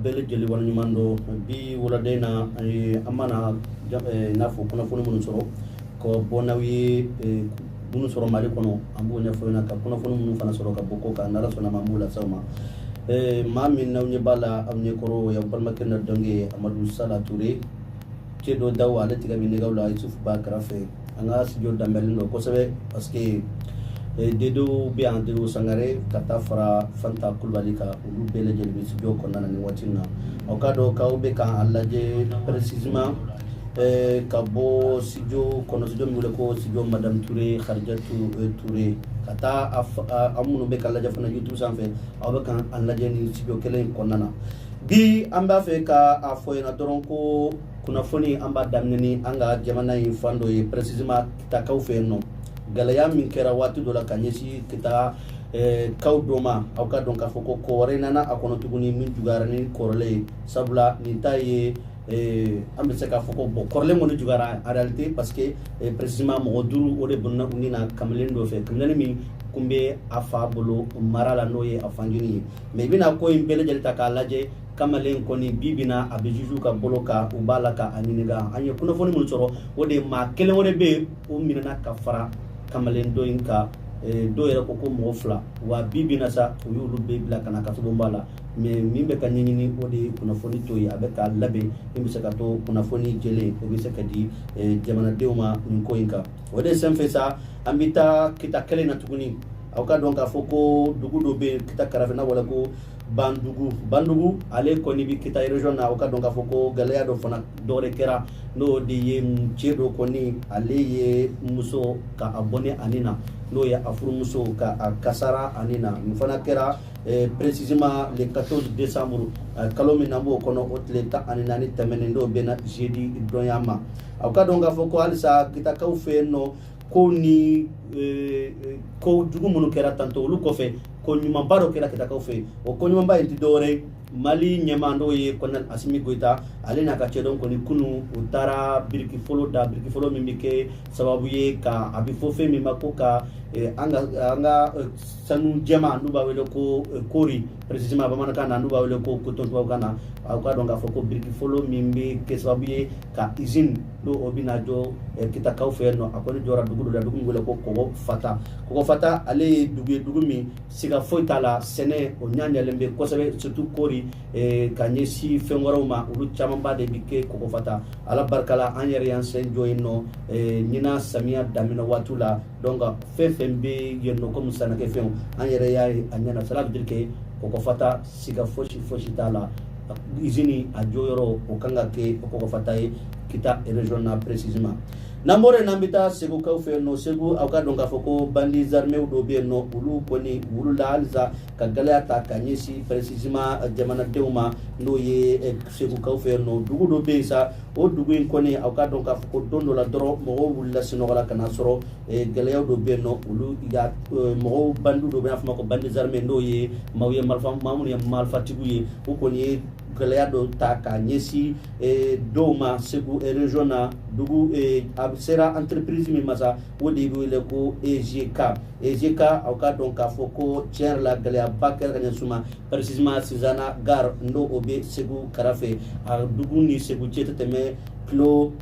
Bɛɛ lajɛlen waleɲuman dɔn. Bi wulada in na, an mana n'a fɔ kunnafoni minnu sɔrɔ ka bɔ n'aw ye, minnu sɔrɔ Mali kɔnɔ, an b'o ɲɛfɔ ɲɛna, ka kunnafoni minnu fana sɔrɔ ka bɔ kɔ kan, n'Ala sɔnna ma, an b'o lase aw ma. Maa min n'aw ɲɛ b'a la aw ɲɛkɔrɔ, o y'aw balimakɛ na dɔnke Amadu Sala Ture, cɛ dɔ daw ale tigɛ bɛ nɛgɛw la Yusufu Ba kɛrɛfɛ. An ka studio danbɛlen don kosɛbɛ, parce que dedew bɛ yan, Dedo Sangare ka taa fara Fanta Kulubali kan, olu bɛɛ lajɛlen bɛ studio kɔnɔna na nin waati in na. Aw k'a dɔn k'aw bɛ k'an lajɛ précisément ka bɔ studio kɔnɔ, studio min wele ko studio Madame Touré, Kharijatu Touré. Ka taa an minnu bɛ ka lajɛ fana YouTube sanfɛ, aw bɛ k'an lajɛ nin studio kelen in kɔnɔna na. Bi an b'a fɛ ka a fɔ ɲɛna dɔrɔn ko kunnafoni, an b'a daminɛ ni an ka jamana in fan dɔ ye, précisément Kitakaw fɛ yen nɔ. Gɛlɛya min kɛra waati dɔ la ka ɲɛsin Kita kaw dɔ ma, aw ka dɔn k'a fɔ ko ko wɛrɛ nana a kɔnɔ tuguni min juguyara ni kɔrɔlen ye, sabula nin ta ye, an bɛ se k'a fɔ ko bon, kɔrɔlen kɔni juguyara en réalité, parce que précisément mɔgɔ duuru o de bɔnna u ni na kamalen dɔ fɛ, kamalen min kun bɛ a fa bolo mara la, n'o ye a fanjini ye. Mais i bɛna ko in bɛɛ lajɛlen ta k'a lajɛ, kamalen kɔni bi bi na a bɛ juge ka bolo kan, u b'a la ka a ɲininka. An ye kunnafoni minnu sɔrɔ, o de ye maa kelen o de bɛ yen, o minɛna ka fara kamalen dɔ in kan. Dɔw yɛrɛ ko ko mɔgɔ fila. Wa bi bi na sa, u y'olu bɛɛ bila ka na kasobonba la. Mais min bɛ ka ɲɛɲini, o de ye kunnafoni to ye, a bɛ ka labɛn min bɛ se ka to kunnafoni jɛlen, o bɛ se ka di jamanadenw ma nin ko in kan. O de senfɛ sa, an bɛ taa Kita kelen na tuguni. Aw ka dɔn k'a fɔ ko dugu dɔ bɛ yen Kita kɛrɛfɛ, n'a wele ko Bandugu. Bandugu ale kɔni bɛ Kita région na. Aw ka dɔn k'a fɔ ko gɛlɛya dɔ fana dɔ de kɛra, n'o de ye cɛ dɔ kɔni, ale ye muso ka a bɔnɛ ani na, n'o ye a furumuso ka a kasara ani na. Nin fana kɛra précisément le 14 décembre, kalo min n'an b'o kɔnɔ, o tile 14 tɛmɛnen, n'o bɛnna jeudi donya ma. Aw ka dɔn k'a fɔ ko halisa Kitakaw fɛ yen nɔ, ko ni ko jugu minnu kɛra tantôt, olu kɔfɛ, ko ɲumanba dɔ kɛra Kitakaw fɛ yen. O ko ɲumanba in tɛ dɔwɛrɛ ye, Mali ɲɛmaa n'o ye colonel Asimi Goyita, ale n'a ka cɛdenw kɔni, kunu u taara biriki fɔlɔ da, biriki fɔlɔ min bɛ kɛ sababu ye ka a bɛ fɔ fɛn min ma ko ka an ka sanu jɛma, n'u b'a wele ko kori précisément bamanankan na, n'u b'a wele ko coton tubabukan na. Aw ka dɔn k'a fɔ ko biriki fɔlɔ min bɛ kɛ sababu ye ka usine n'o o bɛna jɔ Kitakaw fɛ yen nɔ, a kɔni jɔra dugu dɔ la, dugu min wele ko Kɔgɔ Fata. Kɔgɔ Fata ale ye dugu ye, dugu min siga foyi t'a la, sɛnɛ o ɲaɲalen bɛ kosɛbɛ, surtout kori, ka ɲɛsin fɛn wɛrɛw ma, olu camanba de bɛ kɛ Kɔgɔ Fata. Ala barika la, an yɛrɛ y'an sen jɔ yen nɔ ɲinan samiya daminɛ waati la. Donc fɛn fɛn bɛ yen nɔ komi sɛnɛkɛfɛnw, an yɛrɛ y'a ye a ɲɛna. Cela veut dire que Kɔgɔ Fata, siga fosi fosi t'a la, usine a jɔyɔrɔ o kan ka kɛ Kɔgɔ Fata ye, Kita région na précisément. N'an bɔra yen, n'an bɛ taa Segukaw fɛ yen nɔ. Segu, aw ka dɔn k'a fɔ ko bandits armés dɔw bɛ yen nɔ, olu kɔni wulila halisa ka gɛlɛya ta ka ɲɛsin précisément jamanadenw ma, n'o ye Segukaw fɛ yen nɔ. Dugu dɔ bɛ yen sa, o dugu in kɔni, aw ka dɔn k'a fɔ ko don dɔ la dɔrɔn, mɔgɔw wulila sunɔgɔ la ka na sɔrɔ gɛlɛyaw dɔ bɛ yen nɔ. Olu ya mɔgɔw, bandits dɔ bɛ yen, n'a fɔ ma ko bandits armés, n'o ye maaw ye marifa, maa minnu ye marifatigiw ye, u kɔni ye gɛlɛya dɔ ta k'a ɲɛsin dɔw ma Segu région na. Dugu a sera entreprise min ma sa, o de bɛ wele ko EGK. EGK, aw ka dɔn k'a fɔ ko tiɲɛ yɛrɛ la, gɛlɛyaba kɛra ka ɲɛsin ma, précisément Sizana gare, n'o o bɛ Segu kɛrɛfɛ. A dugu ni Segu cɛ tɛ tɛmɛ kilo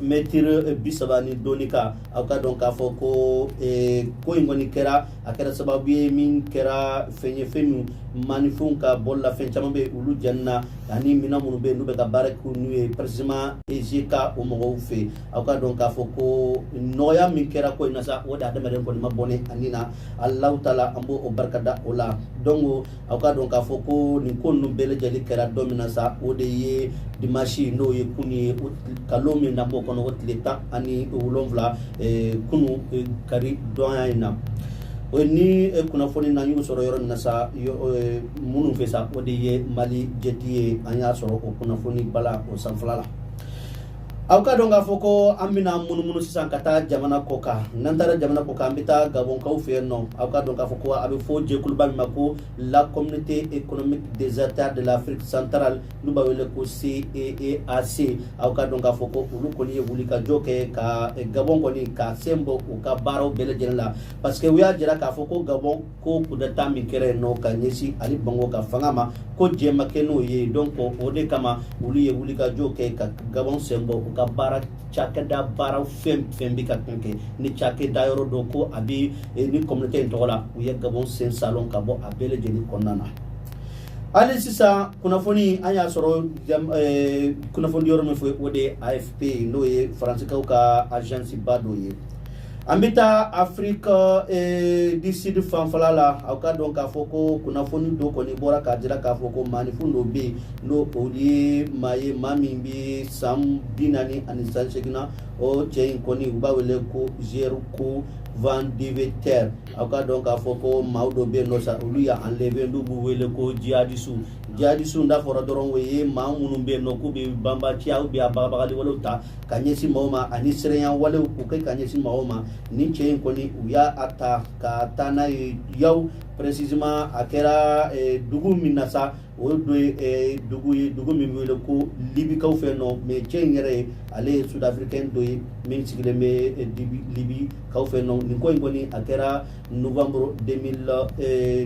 mɛtiri 30 ni dɔɔni kan. Aw ka dɔn k'a fɔ ko ko in kɔni kɛra, a kɛra sababu ye min kɛra fɛn ye, fɛn min maninfinw ka bololafɛn caman bɛ olu jenina, ani minɛn minnu bɛ yen n'u bɛ ka baara kɛ n'u ye, précisément EGK o mɔgɔw fɛ. Aw ka dɔn k'a fɔ ko nɔgɔya min kɛra ko in na sa, o de adamaden kɔni ma bɔnɛ ani na. Alahu taala, an b'o barika da o la. Donc aw ka dɔn k'a fɔ ko nin ko ninnu bɛɛ lajɛlen kɛra don min na sa, o de ye dimanche, n'o ye kunu ye, kalo min na b'o kɔnɔ, o tile 17, kunu kari dɔnya in na. O ni kunnafoni na y'u sɔrɔ yɔrɔ min na sa, minnu fɛ sa, o de ye Mali jɛti ye. An y'a sɔrɔ o kunnafoni bala o sanfɛla la. Aw ka dɔn k'a fɔ ko an bɛna munumunu sisan ka taa jamana kɔ kan. N'an taara jamana kɔ kan, an bɛ taa Gabɔnkaw fɛ yen nɔ. Aw ka dɔn k'a fɔ ko a bɛ fɔ jɛkuluba min ma ko la Communauté économique des États de l'Afrique centrale, n'u b'a wele ko CEEAC. Aw ka dɔn k'a fɔ ko olu kɔni ye wulikajɔ kɛ ka Gabɔn kɔni ka sen bɔ u ka baaraw bɛɛ lajɛlen la, parce que u y'a jira k'a fɔ ko Gabɔn ko coup d'état min kɛra yen nɔ ka ɲɛsin Ali Bongo ka fanga ma, ko jɛ ma kɛ n'o ye. Donc o de kama olu ye wulikajɔ kɛ ka Gabɔn sen bɔ u ka baara cakɛda baara fɛn fɛn bɛ ka kan kɛ ni cakɛda yɔrɔ dɔ ko a bɛ ni communauté in tɔgɔ la. U ye Gabɔn sen salon ka bɔ a bɛɛ lajɛlen kɔnɔna na. Hali sisan, kunnafoni an y'a sɔrɔ kunnafoni yɔrɔ min fɔ, o de ye AFP, n'o ye Faransikaw ka agence ba dɔ ye. An bɛ taa Afrique du Sud fanfɛla la. Aw ka dɔn k'a fɔ ko kunnafoni dɔ kɔni bɔra k'a jira k'a fɔ ko maaninfin dɔ bɛ yen, n'o o ye maa ye, maa min bɛ san 48 na. O cɛ in kɔni, u b'a wele ko Gerco van Deventer. Aw ka dɔn k'a fɔ ko maa dɔ bɛ yen nɔ sa, olu y'a enlevé, n'u b'u wele ko jihadisiw. Jihadisiw n'a fɔra dɔrɔn, o ye maa minnu bɛ yen nɔ k'u bɛ banbaciya ou bien a bagabagali walew ta ka ɲɛsin maaw ma, ani siranya walew k'u kɛ ka ɲɛsin maaw ma. Nin cɛ in kɔni, u y'a ta ka taa n'a ye Yaw, précisément a kɛra dugu min na sa, o dɔ ye dugu ye, dugu min bɛ wele ko Libikaw fɛ nɔ. Mais cɛ in yɛrɛ ye, ale ye Sud-Africain dɔ ye min sigilen bɛ Libikaw fɛ nɔ. Nin ko in kɔni, a kɛra novembre 2000.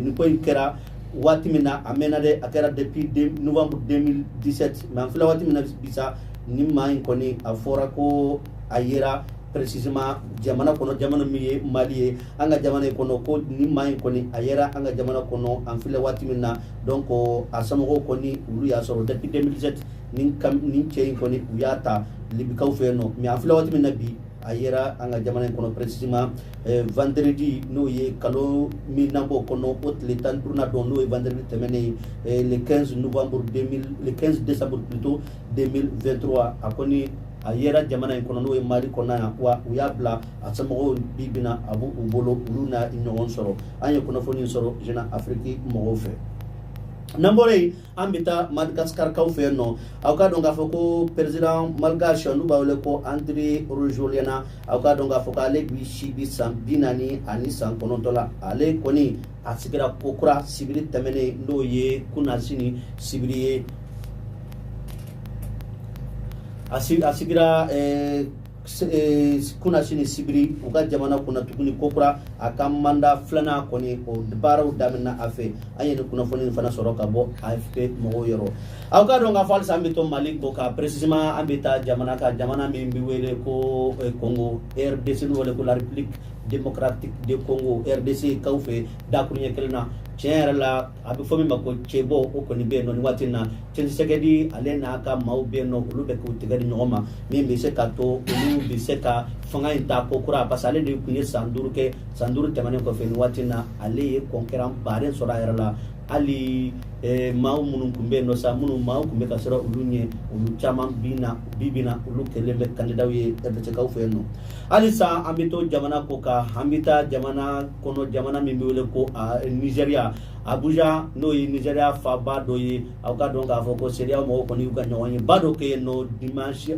Nin ko in kɛra waati min na, a mɛnna dɛ, a kɛra depuis novembre 2017. Mais an filɛ waati min na bi sa, nin maa in kɔni, a fɔra ko a yera précisément jamana kɔnɔ, jamana min ye Mali ye, an ka jamana in kɔnɔ, ko nin maa in kɔni, a yera an ka jamana kɔnɔ an filɛ waati min na. Donc a somɔgɔw kɔni, olu y'a sɔrɔ depuis 2017, nin kam nin cɛ in kɔni, u y'a ta Libikaw fɛ yen nɔ. Mais an filɛ waati min na bi, a yera an ka jamana in kɔnɔ, précisément vendredi, n'o ye kalo min n'an b'o kɔnɔ, o tile 15nan don, n'o ye vendredi tɛmɛnen ye, le 15 novembre 2000, le 15 décembre plutôt 2023. A kɔni a yera jamana in kɔnɔ, n'o ye Mali kɔnɔ yan wa. U y'a bila a somɔgɔw bi bi na, a b'u bolo, olu na ɲɔgɔn sɔrɔ. An ye kunnafoni sɔrɔ Jeune Afrique mɔgɔw fɛ. N'an bɔra yen, an bɛ taa Madagascar-kaw fɛ yen nɔ. Aw ka dɔn k'a fɔ ko président malgache, n'u b'a wele ko Andry Rajoelina, aw ka dɔn k'a fɔ k'ale bi si bi san 49 la. Ale kɔni a sigira ko kura sibiri tɛmɛnen, n'o ye kunnasini sibiri ye. A sigira kunnasini sibiri u ka jamana kunna tuguni kokura, a ka mandat filanan kɔni, o baaraw daminɛ a fɛ. An ye nin kunnafoni fana sɔrɔ ka bɔ AFP mɔgɔw yɔrɔ. Aw ka dɔn k'a fɔ halisa an bɛ to Mali kɔ kan, précisément an bɛ taa jamana kan, jamana min bɛ wele ko Congo RDC, n'u wele ko la République démocratique de Congo, RDC kaw fɛ. Dakuruɲɛ kelen na, tiɲɛ yɛrɛ la, a bɛ fɔ min ma ko cɛbɔ, o kɔni bɛ yen nɔ nin waati in na. Tshisekedi, ale n'a ka maaw bɛ yen nɔ, olu bɛ k'u tɛgɛ di ɲɔgɔn ma, min bɛ se ka to olu bɛ se ka fanga in ta ko kura, parce que ale de tun ye san 5 kɛ. San 5 tɛmɛnen kɔfɛ, nin waati in na, ale ye concurrent baden sɔrɔ a yɛrɛ la. Hali maaw minnu tun bɛ yen nɔ sa, minnu maaw tun bɛ ka siran olu ɲɛ, olu caman bi na bi bi na, olu kɛlen bɛ candidat ye RDC-kaw fɛ yen nɔ. Halisa an bɛ to jamana ko kan, an bɛ taa jamana kɔnɔ, jamana min bɛ wele ko Nizeriya, Abuja, n'o ye Nizeriya faaba dɔ ye. Aw ka dɔn k'a fɔ ko CEDEAO mɔgɔw kɔni y'u ka ɲɔgɔn ye ba dɔ kɛ yen nɔ dimanche,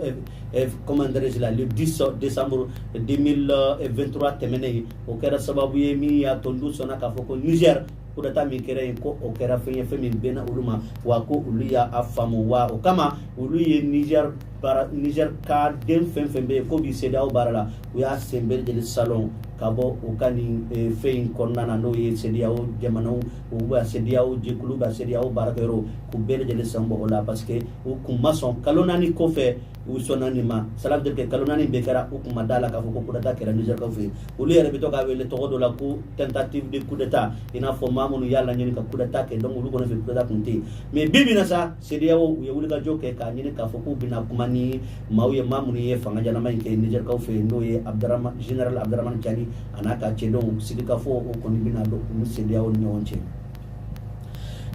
comment dirais-je la, le 10 décembre 2023 tɛmɛnen. O kɛra sababu ye min y'a to n'u sɔnna k'a fɔ ko Niger coup d'état min kɛra yen, ko o kɛra fɛn ye, fɛn min bɛnna olu ma wa, ko olu y'a faamu wa. O kama olu ye Niger baara, Niger ka den fɛn fɛn bɛ yen ko bi CEDEAO baara la, u y'a sen bɛɛ lajɛlen salon ka bɔ u ka nin fɛn in kɔnɔna na, n'o ye CEDEAO jamanaw, u bɛ CEDEAO jɛkulu ka CEDEAO baarakɛyɔrɔ, k'u bɛɛ lajɛlen sen bɔ o la, parce que u kun ma sɔn. Kalo 4 kɔfɛ, u sɔnna nin ma. Ça veut dire que kalo 4 bɛɛ kɛra, u kun ma da la k'a fɔ ko coup d'état kɛra Niger-kaw fɛ yen. Olu yɛrɛ bɛ to k'a wele tɔgɔ dɔ la ko tentative de coup d'état, i n'a fɔ maa minnu y'a laɲini ka coup d'état kɛ. Donc olu kɔni fɛ, coup d'état tun tɛ yen. Mais bi bi in na sa, CEDEAO, u ye wulikajɔ kɛ k'a ɲini k'a fɔ k'u bɛna kuma ni maaw ye, maa minnu ye fanga jalama in kɛ Niger-kaw fɛ yen, n'o ye Abdurahman, général Abdurahmane Tiani a n'a ka cɛdenw. Sigikafɔ o kɔni bɛna don u ni CEDEAO ni ɲɔgɔn cɛ.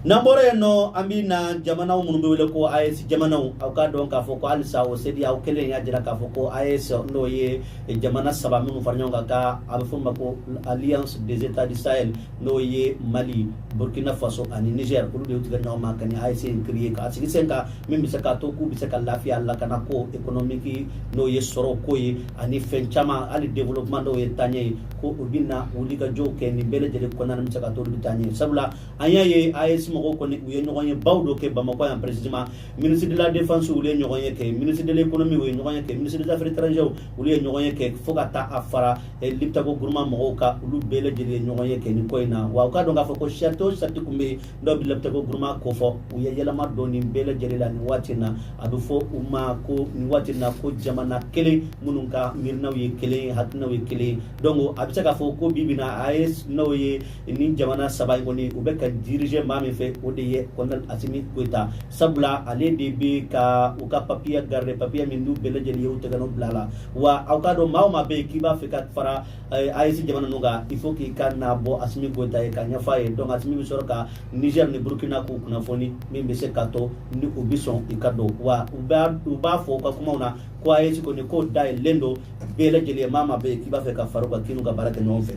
N'an bɔra yen nɔ, an bɛ na jamanaw minnu bɛ wele ko AES jamanaw. Aw k'a dɔn k'a fɔ ko halisa o CEDEAO kelen y'a jira k'a fɔ ko AES, n'o ye jamana saba minnu fara ɲɔgɔn kan, ka a bɛ fɔ o ma ko Alliance des États du Sahel, n'o ye Mali, Burkina Faso ani Niger, olu de y'u tigɛ ɲɔgɔn ma ka nin AES in créer k'a sigi sen kan, min bɛ se k'a to k'u bɛ se ka lafiya, lakana ko économique, n'o ye sɔrɔ ko ye, ani fɛn caman, hali développement dɔw ye taaɲɛ ye, ko u bɛ na wulikajɔw kɛ nin bɛɛ lajɛlen kɔnɔna na, bɛ se ka to olu bɛ taa ɲɛ. Sabula an y'a ye AES mɔgɔw kɔni, u ye ɲɔgɔn ye baw dɔ kɛ Bamakɔ yan précisément. Ministre de la défense, olu ye ɲɔgɔn ye kɛ, ministre de l'économie, u ye ɲɔgɔn ye kɛ, ministre des affaires étrangères, olu ye ɲɔgɔn ye kɛ, fo ka taa a fara Liptako Gourma mɔgɔw kan, olu bɛɛ lajɛlen ye ɲɔgɔn ye kɛ nin ko in na. Wa u k'a dɔn k'a fɔ ko sariti o sariti tun bɛ yen, dɔw bɛ Liptako Gourma ko fɔ, u ye yɛlɛma don nin bɛɛ lajɛlen la nin waati in na. A bɛ fɔ u ma ko nin waati in na ko jamana kelen minnu ka miirinaw ye kelen, hakilinaw ye kelen. Donc a bɛ se k'a fɔ ko bi bi in na, AES, n'o ye nin jamana saba in kɔni, u bɛ ka diriger maa min fɛ, o de ye colonel Assimi Goïta. Sabula ale de bɛ ka u ka papier garder, papier min n'u bɛɛ lajɛlen ye u tɛgɛ nɔ bila la. Wa aw k'a dɔn, maa o maa bɛ yen k'i b'a fɛ ka fara AES jamana ninnu kan, il faut k'i ka na bɔ Assimi Goïta ye ka ɲɛfɔ a ye. Donc Assimi bɛ sɔrɔ ka Niger ni Burkina k'u kunnafoni, min bɛ se ka to ni u bɛ sɔn i ka don. Wa u b'a fɔ u ka kumaw na ko AES kɔni ko dayɛlɛlen don bɛɛ lajɛlen, maa maa bɛ yen k'i b'a fɛ ka fara u kan, k'i n'u ka baara kɛ ɲɔgɔn fɛ.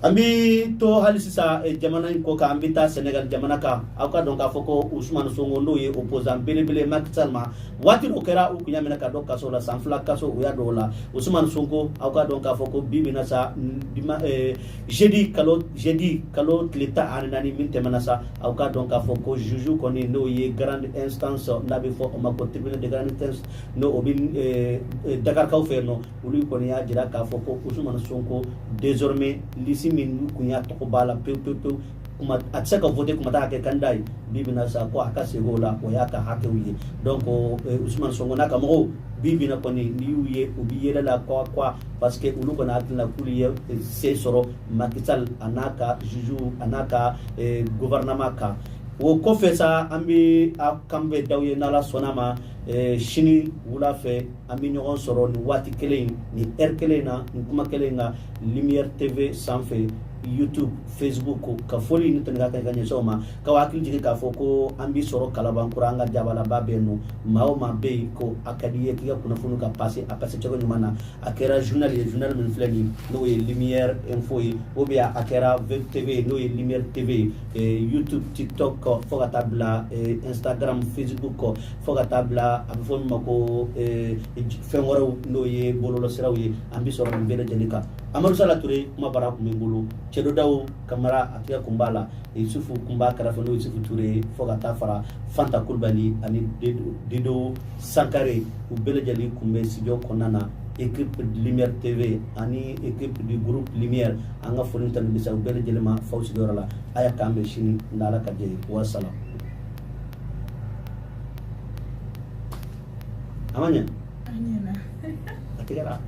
An bɛ to hali sisan jamana in kɔ kan, an bɛ taa Senegal jamana kan. Aw ka dɔn k'a fɔ ko Ousmane Sonko, n'o ye opposant belebele Macky Sall ma, waati dɔ kɛra u kun y'a minɛ ka dɔn kaso la, san 2 kaso u y'a dɔw la. Ousmane Sonko, aw ka dɔn k'a fɔ ko bi bi na sa, jeudi kalo, jeudi kalo tile 14 min tɛmɛna sa, aw ka dɔn k'a fɔ ko juge kɔni, n'o ye grande instance, n'a bɛ fɔ o ma ko tribunal de grande instance, n'o o bɛ Dakarikaw fɛ yen nɔ, olu kɔni y'a jira k'a fɔ ko Ousmane Sonko désormais, liste min n'u kun y'a tɔgɔ b'a la pewu pewu pewu, kuma a tɛ se ka voter, kuma t'a kɛ candidat ye. Bi bi na sa, ko a ka segin o la, o y'a ka hakɛw ye. Donc Ousmane Sonko n'a ka mɔgɔw, bi bi na kɔni, n'i y'u ye, u bi yɛlɛ la quoi quoi, parce que olu kɔni hakili la k'olu ye se sɔrɔ Macky Sall a n'a ka juge a n'a ka gouvernement kan. O kɔfɛ sa, an bɛ a kan bɛ daw ye, n'Ala sɔnna ma, sini wula fɛ an bɛ ɲɔgɔn sɔrɔ nin waati kelen in, nin heure kelen in na, nin kuma kelen in kan, Lumière TV sanfɛ, YouTube, Facebook. Ka foli ni tɛnɛ ka kan ka ɲɛsin aw ma, k'aw hakili jigin k'a fɔ ko an bi sɔrɔ Kalabankura, an ka jabalaba bɛ yen nɔ. Maa o maa bɛ yen ko a ka di i ye k'i ka kunnafoni ka passer, a passer cogo ɲuman na, a kɛra journal ye, journal min filɛ nin, n'o ye Lumière Info ye, ou bien a kɛra Web TV ye, n'o ye Lumière TV ye, YouTube, TikTok, fo ka taa bila Instagram, Facebook, fo ka taa bila a bɛ fɔ min ma ko fɛn wɛrɛw, n'o ye bɔlɔlɔsiraw ye, an bi sɔrɔ nin bɛɛ lajɛlen kan. Amadu Sala Ture, kuma baara kun bɛ n bolo, Cɛdɔdaw Kamara a tigɛ kun b'a la, Yusufu kun b'a kɛrɛfɛ, n'o ye Yusufu Ture ye, fo ka taa fara Fanta Kulubali ani Dido Sankare, u bɛɛ lajɛlen kun bɛ studio kɔnɔna na. Équipe Lumière TV ani équipe du groupe Lumière, an ka foli tanu bɛ se u bɛɛ lajɛlen ma f'aw sigiyɔrɔ la. A y'a k'an bɛn sini n'Ala ka jɛ ye. Wasalaam. A ma ɲɛ, a tigɛra.